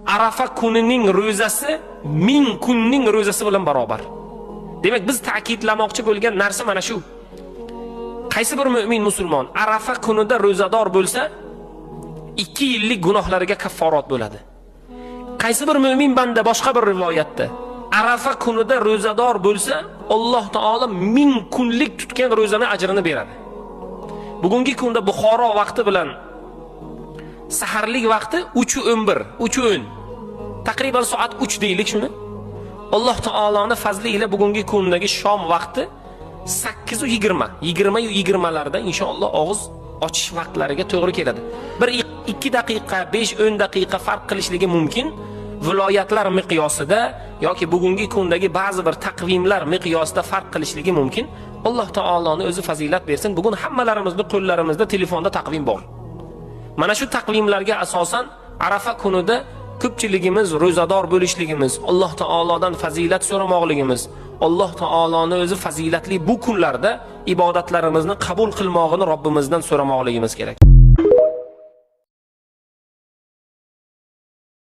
Arafa kunining ro'zasi 1000 kunning ro'zasi bilan barobar. Demak, biz ta'kidlamoqchi bo'lgan narsa mana shu. Qaysi bir mo'min musulmon Arafa kunida ro'zador bo'lsa, 2 yillik gunohlariga kafforat bo'ladi. Qaysi bir mo'min banda boshqa bir rivoyatda Arafa kunida ro'zador bo'lsa, Alloh taolo 1000 kunlik tutgan ro'zani ajrini beradi. Bugungi kunda Buxoro vaqti bilan saharlik vaqti 3:11, 3:10. Taqriban soat 3 deylik shuni. Alloh taoloning fazli ila bugungi kundagi shom vaqti 8:20, 20:20larda inshaalloh og'iz ochish vaqtlariga to'g'ri keladi. Bir 2 daqiqa, 5-10 daqiqa farq qilishligi mumkin. Viloyatlar miqyosida yoki bugungi kundagi ba'zi bir taqvimlar miqyosida farq qilishligi mumkin. Alloh taoloning o'zi fazilat bersin. Bugun hammalarimizning qo'llarimizda telefonda taqvim bor. Mana shu taqvimlarga asosan Arafa kunida ko'pchiligimiz ro'zador bo'lishligimiz, Alloh taolodan fazilat so'ramoqligimiz, Alloh taoloning o'zi fazilatli bu kunlarda ibodatlarimizni qabul qilmog'ini Robbimizdan so'ramoqligimiz kerak.